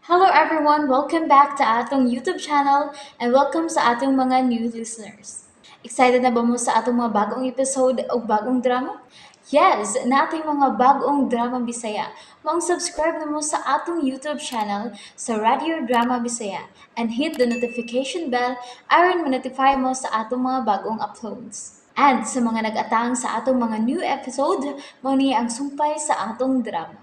Hello everyone! Welcome back to atong YouTube channel and welcome sa atong mga new listeners. Excited na ba mo sa atong mga bagong episode o bagong drama? Yes! Naa tay mga bagong drama Bisaya. Maong subscribe na mo sa atong YouTube channel sa Radio Drama Bisaya and hit the notification bell aron ma-notify mo sa atong mga bagong uploads. And sa mga nag-atang sa atong mga new episode, mao ni ang sumpay sa atong drama.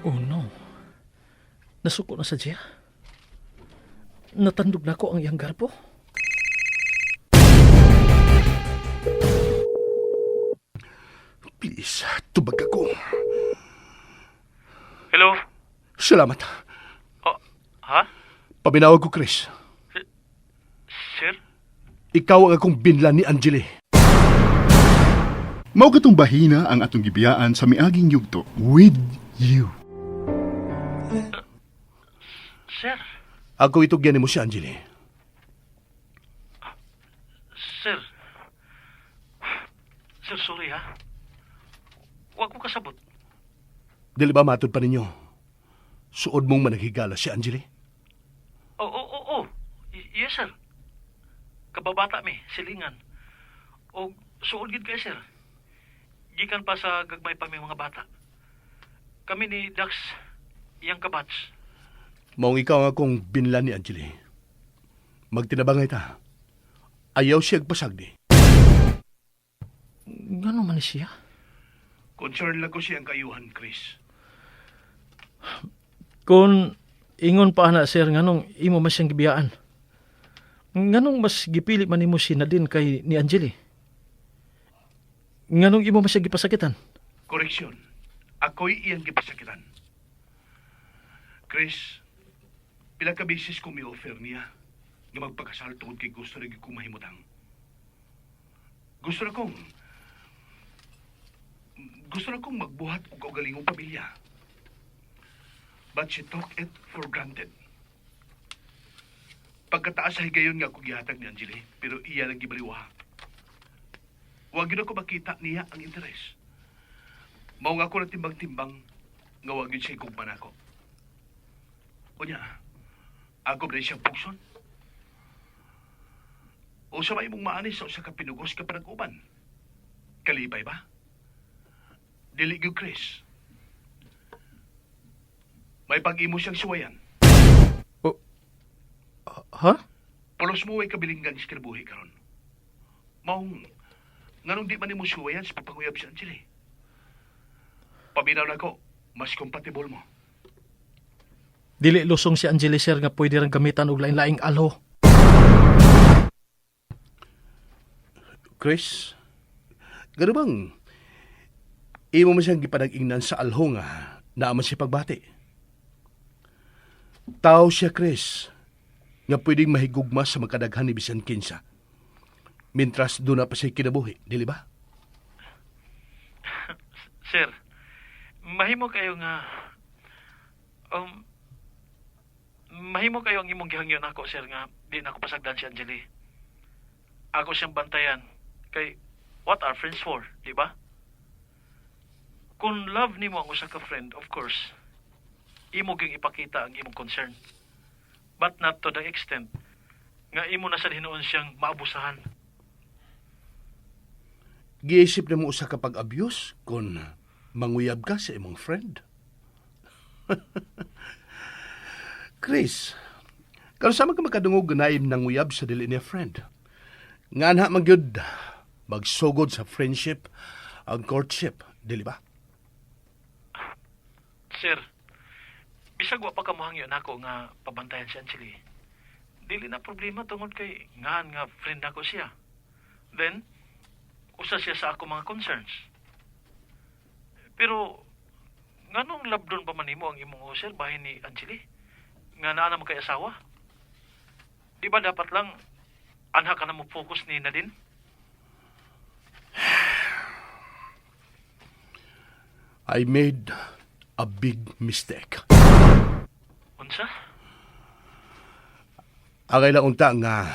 Oh no. Nasuko na sa siya. Natandog na ko ang iyang garbo. Please, tubag ako. Hello? Salamat. Oh, ha? Paminawag ko, Chris. Sir? Ikaw ang akong binlan ni Angeli. Mao katong bahina ang atong gibiyaan sa miaging yugto with you. Sir? Ako itugyan nimo si Angeli. Sir? Sir, sorry ha. Huwag ko kasabot. Dili ba matod pa ninyo? Suod mong managhigala si Angeli? Oo. Yes, sir. Kababata mi, silingan. O suod gid kay sir. Gikan pa sa gagmay pa mi mga bata. Kami ni Dax, iyang kabats. Maong ikaw ang akong binlan ni Angeli. Magtinabangay ta. Ayaw siya agpasagdi. Ngano man siya? Concern lang ko siyang kayuhan, Chris. Kung ingon pa na sir nganong imo man siyang gibiyaan. Nganong mas gipili man nimo si Nadine kay ni Angeli? Nganong imo man siya gipasakitan? Koreksyon. Ako'y iyang gipasakitan. Chris, pila ka beses ko mi-offer niya nga magpakasal tungod kay gusto rin kong mahimutang. Gusto na kong magbuhat og kaugalingong pamilya. But she took it for granted. Pagkataas sa higayon nga ako gihatag ni Angeli, pero iya lang gibaliwa. Wa gyud ako makita niya ang interes. Mao nga ako na timbang-timbang nga wa gyud siya igugma nako. Unya, ako ba siyang pugson? O sa may mong maani sa usa ka pinugos ka panag-uban? Kalipay ba? Dili gyud, Chris. May pag-imo siyang suwayan. Ha? Pulos mo way kabilinggan sa kinabuhi karon. Maong nganong di man nimo suwayan sa pagpanguyab si Angeli. Paminaw nako, mas compatible mo. Dili lusong si Angeli sir nga pwede rang gamitan og lain-laing alho. Chris, gano bang imo man siyang gipanag-ingnan sa alho nga naa man siya pagbati? Tao siya, Chris, nga pwedeng mahigugma sa magkadaghan ni bisan kinsa. Mintras doon na pa siya kinabuhi, dili ba? Sir, mahimo kayo nga mahimo kayo ang imong gihangyo nako sir nga di na ako pasagdan si Angeli. Ako siyang bantayan kay what are friends for, di ba? Kung love nimo ang usa ka friend, of course, imo gyung ipakita ang imong concern. But not to the extent nga imo na sa hinuon siyang maabusahan. Giisip na mo usa ka pag-abuse kung manguyab ka sa imong friend. Chris, karon sa man ka makadungog naim nanguyab sa dili niya friend. Nganha man gyud magsugod sa friendship ang courtship, dili ba? Sir, bisag wa pa ka mohangyo nako nga pabantayan si Angeli. Dili na problema tungod kay ngan nga friend nako siya. Then, usa siya sa ako mga concerns. Pero nganong labdon pa man nimo ang imong sir bahin ni Angeli? Nga naa naman kay asawa? Di ba dapat lang anha ka na mo focus ni Nadine? I made a big mistake. Unsa? Angay lang unta nga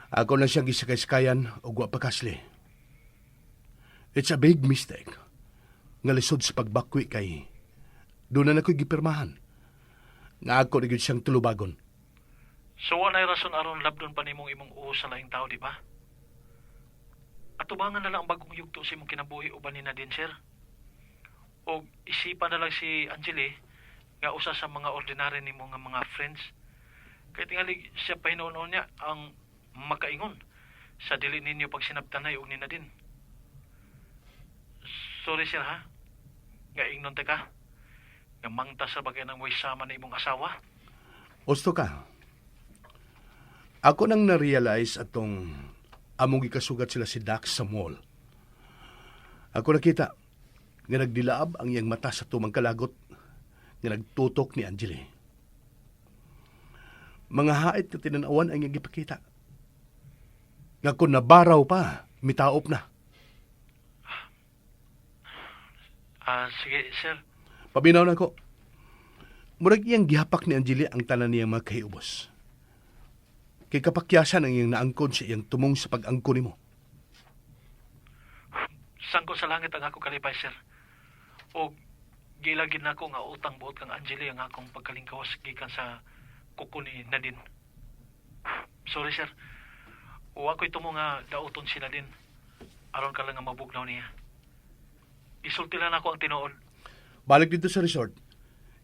ako na siyang gisakay-sakayan og wa pa kasli. It's a big mistake. Nga lisod sa pagbakwi kay doon na nako'y gipirmahan. Nga ako na gyud siyang tulubagon. So walay rason aron labdon pa nimong imong uo sa laing tao, di ba? Atubangan na lang ang bagong yugto sa imong kinabuhi uban ni Nadine, sir. O isipan na lang si Angeli nga usa sa mga ordinary nimo nga mga friends. Kay tingali siya pahinuon niya ang makaingon sa dili ninyo pagsinabtanay og ni Nadine. Sorry, sir, ha. Nga ingnon ta ka. Nga mangta sa bagay ng way sama na imong asawa. Husto ka. Ako nang na-realize atong among gikasugat sila si Dax sa mall. Ako nakita nga nagdilaab ang iyang mata sa tumang kalagot nga nagtutok ni Angeli. Mga hait nga tinanawan ang iyang gipakita. Nga kung nabaraw pa, mitaop na. Ah, sige, sir. Paminaw na ko. Murag iyang gihapak ni Angeli ang tanan niyang mga kahiubos. Kay kapakyasan ang iyang naangkon sa iyang tumong sa pag-angkon nimo. Sangko sa langit ang ako kalipay, sir. O gilagid nako nga utang buot kang Angeli ang akong pagkalingkawas gikan sa kuko ni Nadine. Sorry, sir. Wa ko'y tumo nga dauton si Nadine. Aron ka lang nga mabugnaw niya. Isulti lang ako ang tinuod. Balik dito sa resort.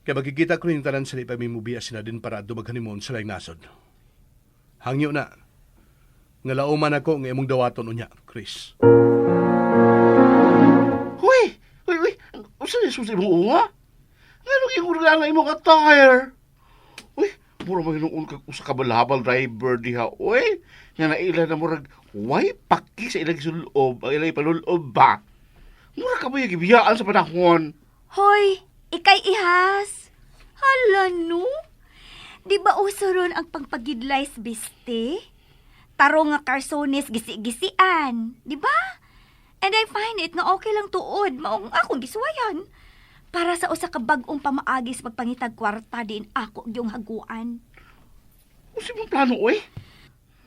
Kay magkikita ko rin tanan sa lipay may mubiya si Nadine para adto maghanimon sa laing nasod. Hangyo na. Nga lauman ako nga imong dawaton unya, Chris. Huy! Uy, uy! Unsa ni susi mo unga? Nganong ingon nga imong attire? Uy, mura man hinuon kag usa ka balhabal driver diha, uy. Nga naila na murag way paki sa ilang sulob, ang ilang palulob ba? Mura ka ba yung gibiyaan sa panahon? Hoy, ikay ihas. Hala no. Di ba uso ron ang pangpagidlays biste? Taro nga karsones gisi-gisian, di ba? And I find it nga okay lang tuod, maong akong gisuwayan. Para sa usa ka bag-ong pamaagi sa pagpangitag kwarta din ako yung haguan. Unsa imong plano, uy?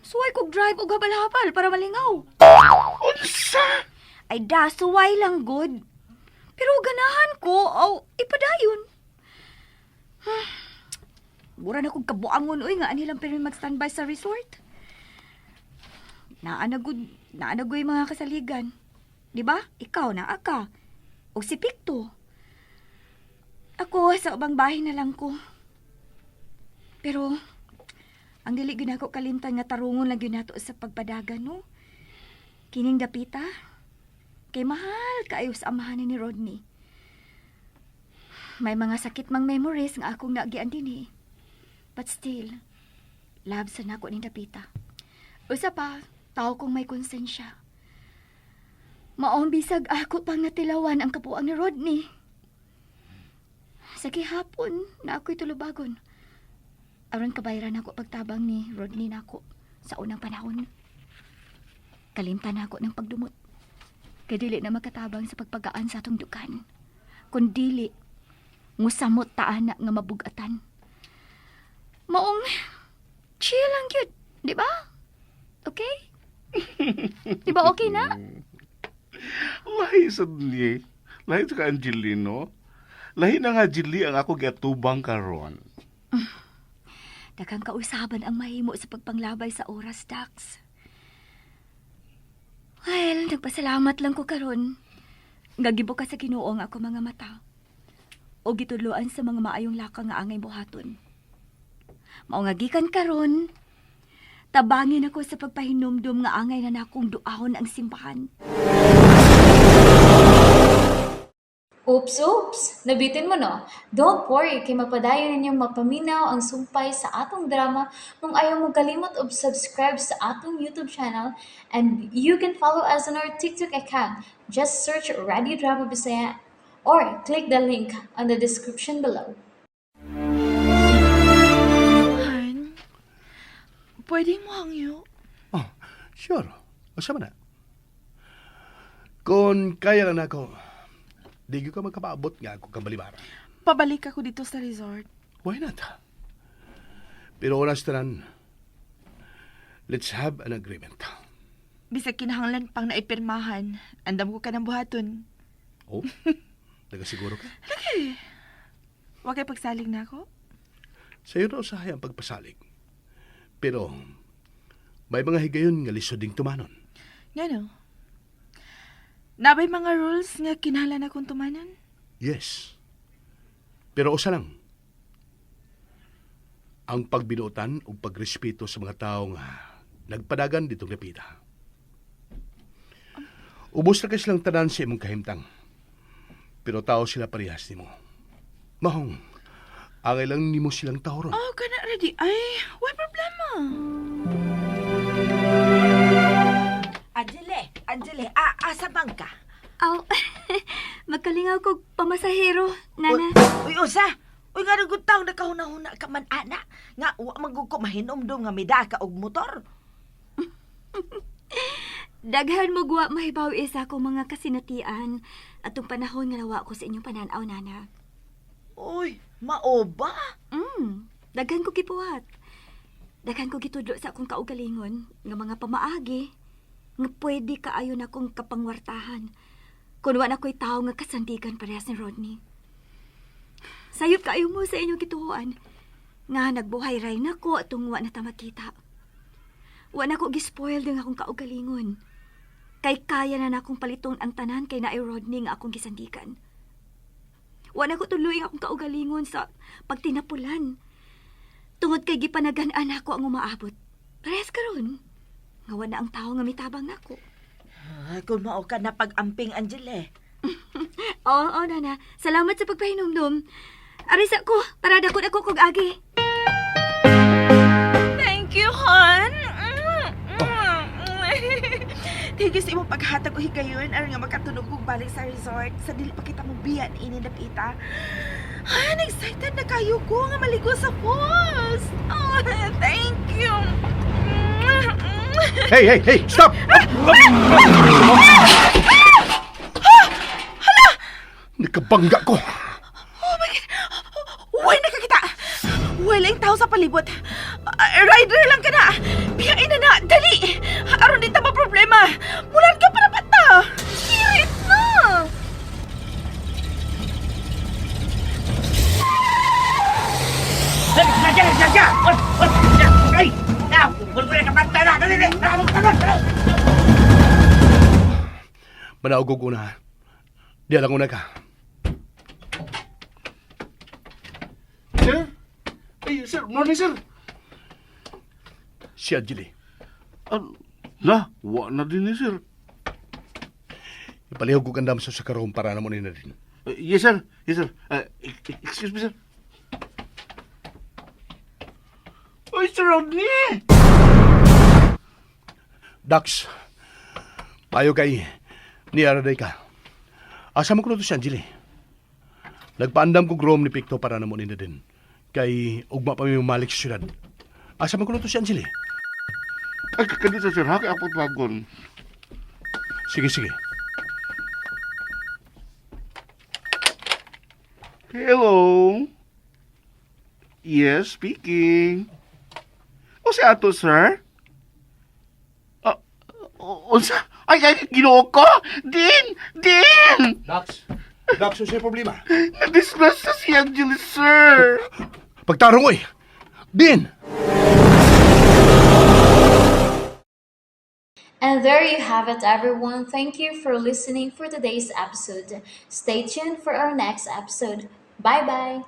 Suway kog drive og habal-habal para malingaw. Unsa? Ay da, suway lang good. Pero ganahan ko, aw, ipadayon. Mura na kong kabuangon, uy, nga anilang pero mag-standby sa resort. Naanagod, naanagoy mga kasaligan. Di ba? Ikaw, naa ka. O si Picto. Ako, sa ubang bahay na lang ko. Pero, ang dili gyud nako kalimtan nga tarungon lang gyud nato sa pagpadagan, no? Kining dapita, kay mahal kaayo sa amahan ni Rodney. May mga sakit mang memories nga akong naagian dinhi. But still, love sa nako ni dapita. Usa pa, tao kong may konsensya. Maong bisag ako pang natilawan ang kabuang ni Rodney. Sa gihapon na ako'y tulubagon. Aron kabayaran ako pagtabang ni Rodney nako sa unang panahon. Kalimtan ako ng pagdumot. Kay dili na makatabang sa pagpagaan sa atong dukan. Kun dili, ngusamot ta ana nga mabugatan. Maong chill lang gyud, di ba? Okay? Di ba okay na? Lahi sa ni. Lahi sa ka Angelino. Lahi na nga Angeli ang ako giatubang karon. Daghang kausaban ang mahimo sa pagpanglabay sa oras, Dax. Well, nagpasalamat lang ko karon. Gagibo ka sa Ginoo ang ako mga mata. O gitudloan sa mga maayong lakang nga angay buhaton. Mao nga gikan karon, tabangin ako sa pagpahinumdum nga angay na nakong duahon ang simbahan. Oops, oops! Nabitin mo, no? Don't worry, kay mapadayon ninyong mapaminaw ang sumpay sa atong drama kung ayaw mo kalimot og subscribe sa atong YouTube channel, and you can follow us on our TikTok account. Just search Radio Drama Bisaya or click the link on the description below. Han, pwede mo hangyo? Oh, sure. Usa man na. Kung kaya lang nako, di gyud ka magkapaabot nga ako kabalibara. Pabalik ako dito sa resort. Why not? Pero oras tanan, let's have an agreement. Bisag kinahanglan pang naipirmahan. Andam ko ka ng buhaton. Oh, nagasiguro ka? Lagi. Wa kay pagsalig na ako? Sayo ra usahay ang pagpasalig. Pero may mga higayon nga lisod ding tumanon. Ngano? Nabay mga rules nga kinahanglan akong tumanan? Yes. Pero usa lang. Ang pagbinuotan ug pagrespeto sa mga tawo nga nagpadagan ditong dapita. Ubos na kay silang tanan sa imong kahimtang. Pero tao sila parehas nimo. Mahong, angay lang nimo silang tawron. Oh, kana ready. Ay, way problema. Angele, Angele, asa bang ka? Aw, magkalingaw kog pamasahero, nana. Uy, uy, usa! Uy, nga nagud taong nakahuna-huna ka man, ana. Nga, wa man gud ko mahinomdom nga mida ka og motor. Daghan mo guwa mahibaw isa akong mga kasinatian atong panahon nga nawa ko sa inyong pananaw, nana. Uy, mao ba? Daghan ko gipuhat. Daghan ko gitudlo sa akong kaugalingon nga mga pamaagi nga pwede kaayo na akong kapangwartahan. Kun wa na ko'y tawo nga kasandigan parehas ni Rodney. Sayop kaayo mo sa inyong gituoan nga nagbuhay ray nako atong wa na ta makita. Wa na ko gispoil ang akong kaugalingon. Kay kaya na nakong paliton ang tanan kay naay Rodney nga akong gisandigan. Wa na ko tuloy ang akong kaugalingon sa pagtinapulan. Tungod kay gipanagan-an ako ang umaabot. Parehas karon. Nga wa na ang tawo nga mitabang nako. Ay, kung mao ka na pag-amping, Angele. Oo, oo, nana. Salamat sa pagpahinumdum. Arisa ko, para dakot ako kog agi. Thank you, hon. Thank you sa imong paghatag og higayon aron nga makatunog kog balik sa resort sa dili pa kita mo biya ni ini dapita. Han, excited na kayo ko nga maligo sa falls. Oh, thank you. Hey, hey, hey! Stop! Nakabangga ko! Oh my God! Uy, nakakita! Wala yung tao sa palibot. Ah, rider lang ka na! Biyain na na! Dali! Aron di ta problema. Mulan ka para bata! Kirit na! Manaog og una. Di lang una ka. Sir? Ay, sir, morning, sir. Si Angeli. Na, wa na din ni sir. Ipalihog ko kandam sa karoon para na mo ni na din. Yes, sir. Yes, sir. Excuse me, sir. Uy, Sir Rodney! Dax, payo kay ni Araday ka. Asa mo ko na to si Angeli? Nagpaandam ko room ni Picto para na mo ni na din. Kay ugma pa mi malik sa syudad. Asa mo ko na to si Angeli? Ay, kakadito, sir. Ha, kaya ako tawagon. Sige, sige. Hello? Yes, speaking. O si ato, sir? Ah, unsa? Ay, ay, ginoo ko! Din! Din! Dax, Dax, unsay problema? Na-disgrace na si Angeli, sir! Pagtarong oy. Din! And there you have it, everyone. Thank you for listening for today's episode. Stay tuned for our next episode. Bye bye.